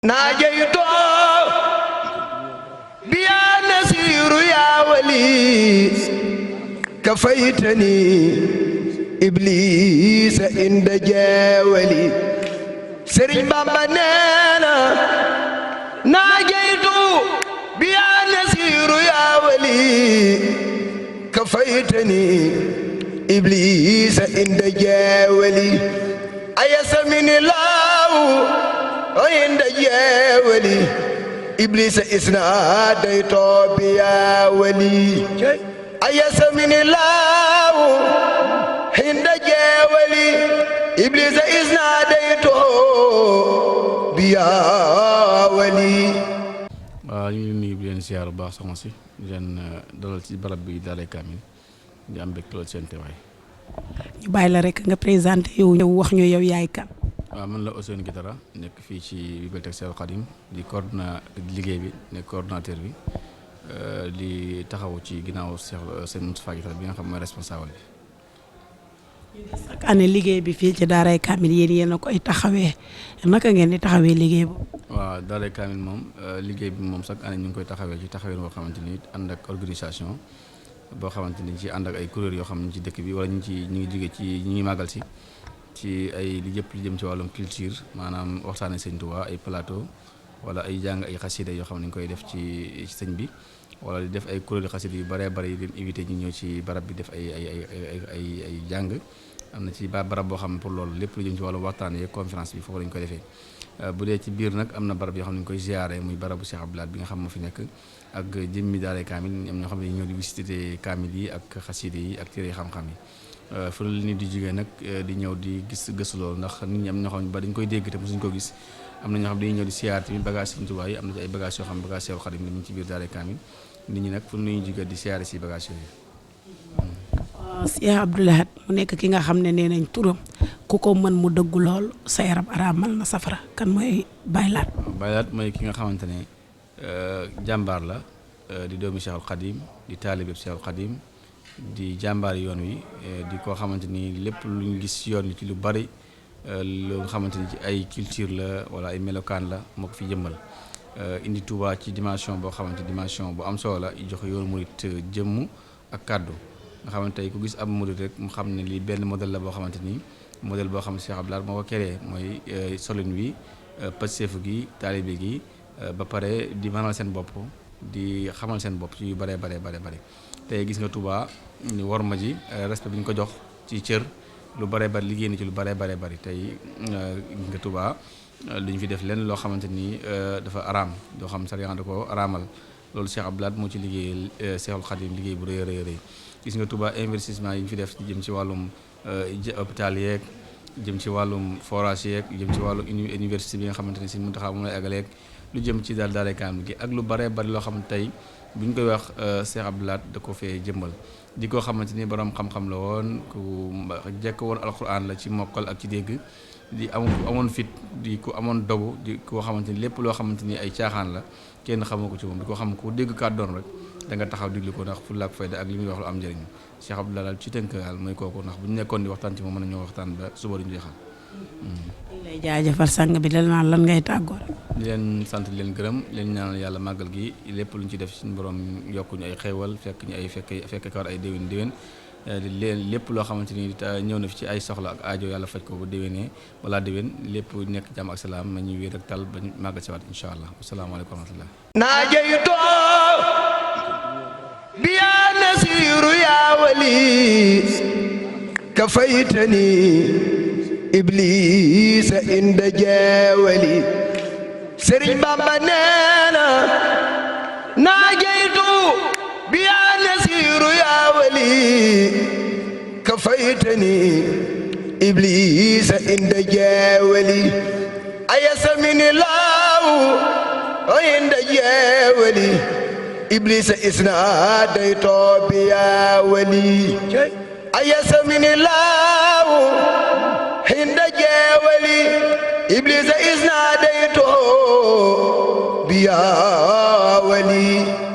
ناجيت بيا نسير يا ولي كفيتني إبليس عند جاولي سرين بابا نانا ناجيت بيا نسير يا ولي كفيتني إبليس عند جاولي أيسمني الله عند جاولي إبليس إسناديت بيا ولي أيسمني الله عند جاولي إبليس إسناديت بيا ولي. waaw ñu ngi nuyu di leen siyaar bu baax soxna si di leen dalal ci barab bi Daaray Kamil di am mbégte lool seen teewaay. ñu bàyyi la rek nga présenté yow wax ñu yow yaay kan. waaw man la Ousseynou Guitara nekk fii ci bibliothèque Cheikhoul Khadim di liggéey bi nekk coordonnateur bi di taxawu ci ginnaaw seen Moustapha Guitara bi nga xam mooy responsable bi. chaque année liggéey bi fii ci Daaray Kamil yéen a koy taxawee naka ngeen di taxawee liggéey boobu. waaw Daaray Kamil moom liggéey bi moom chaque année ñu ngi koy taxawee ci taxawee boo xamante ni ànd ak organisation boo xamante ni ci ànd ak ay kuréel yoo xam ne ci dëkk bi wala ñu ngi jóge ci ñi ngi màggal ci ay li jëm ci wàllum culture maanaam waxtaane sëñ Tuubaa ay plateau wala ay jàng ay xasida yoo xam ne ñu koy def ci sëñ bi wala di def ay kuréelu xasida yu bëree bëri yi leen invité ñu ñëw ci barab bi def ay jàng am na ci barab boo xam ne pour loolu lépp lu jëm ci wàllum waxtaan yeeg conférence bi foofu lañu koy defee bu dee ci biir nag am na barab yoo xam ne ñu koy ziyaare muy barabu Cheikh Abdou Lahad bi nga xam moo fi nekk ak jëmmi Daaray Kamil am ñoo xam ne ñoo di visité Kamil yi ak xasida yi ak téere xam-xam yi fu la nit di jógee nag di ñëw di gëstu loolu ndax nit ñi am ñoo xam ne ba dañ koy dégg te mosuñ ko gis am na ñoo xam ne dañuy ñëw di siyaar tamit bagage Sëriñ Tuubaa yi am na ci ay bagage yoo xam ne bagage Cheikhoul Khadim la ñu ci biir Daaray Kamil nit ñi nag fu ñuy jógee di siyaare si bagage yooyu. Cheikh Abdou Lahad mu nekk ki nga xam ne nee nañ turam ku ko mën mu dëggu lool sa yaram araamal na safara kan mooy Baye Laat. Baye Laat mooy ki nga xamante ne jàmbaar la di doomi Cheikhoul Khadim di taalibe Cheikhoul Khadim di jàmbaari yoon wi di koo xamante ni lépp lu ñu gis yoon wi ci lu bari lu nga xamante ni ci ay culture la wala ay melokaan la moo ko fi jëmmal indi Touba ci dimension boo xamante dimension bu am solo la jox yoonu murit jëmm ak kàddu nga xamante tey ku gis ab murit rek mu xam ne lii benn modèle la boo xamante ni modèle boo xam ne Cheikh Abdou Lahad moo ko créé mooy solin wi passeefu gi taalibe gi ba pare di mënal seen bopp di xamal seen bopp ci yu bare tey gis nga Touba ni war ma ji respect bi ñu ko jox ci cër lu bare bari liggéey na ci lu bare bari tey gis nga Touba lu ñu fi def lenn loo xamante ni dafa araam doo xam sariya da ko araamal loolu Cheikh Abdou Lahad moo ci liggéey Cheikhoul Khadim liggéey bu rëy gis nga Touba investissement yi ñu fi def jëm ci wàllum hôpital yeeg jëm ci wàllum forage yeeg jëm ci wàllum université bi nga xamante ni si mu taxaw moom lay àggaleeg lu jëm ci Daaray Kamil gi ak lu bare bari loo xam tey bu ñu koy wax Cheikh Abdou Lahad da ko fee jëmbal di ko xamante ni borom xam-xam la woon ku jekk woon alxuraan la ci mokkal ak ci dégg di amoon fit di ku amoon dogu di koo xamante ni lépp loo xamante ni ay caaxaan la kenn xamoo ko ci moom di ko xam ku dégg kàddoon rek da nga taxaw diglu ko ndax fulla ak fayda ak li muy wax lu am njëriñ Cheikh Abdou Lahad ci tënk daal mooy kooku ndax bu ñu nekkoon di waxtaan ci moom mën nañoo waxtaan ba suba duñu jeexal. ñu lay jaajëfal sang bi dal naan lan ngay tàggoo rek. di leen sant di leen gërëm leen ñaanal yàlla màggal gi lépp lu ñu ci def suñu borom yokkuñu ay xéewal fekk ñu ay fekk kawar ay déwén di leen lépp loo xamante ni ñëw na fi ci ay soxla ak aajo yàlla faj ko ba déwénee wala déwén lépp nekk jàmm ak salaam ma ñuy wéer ak tal ba màggal si waat incha allah wasalaamaaleykum wa rahmatullah ناجيت بيا نسير يا ولي كفيتني إبليس عند جاولي سرين بابا نانا ناجيت بيا نسير يا ولي كفيتني إبليس عند جاولي أيسمني الله عند جاولي إبليس إسناديت بيا ولي أيسمني الله عند جاولي إبليس إسناديت بيا ولي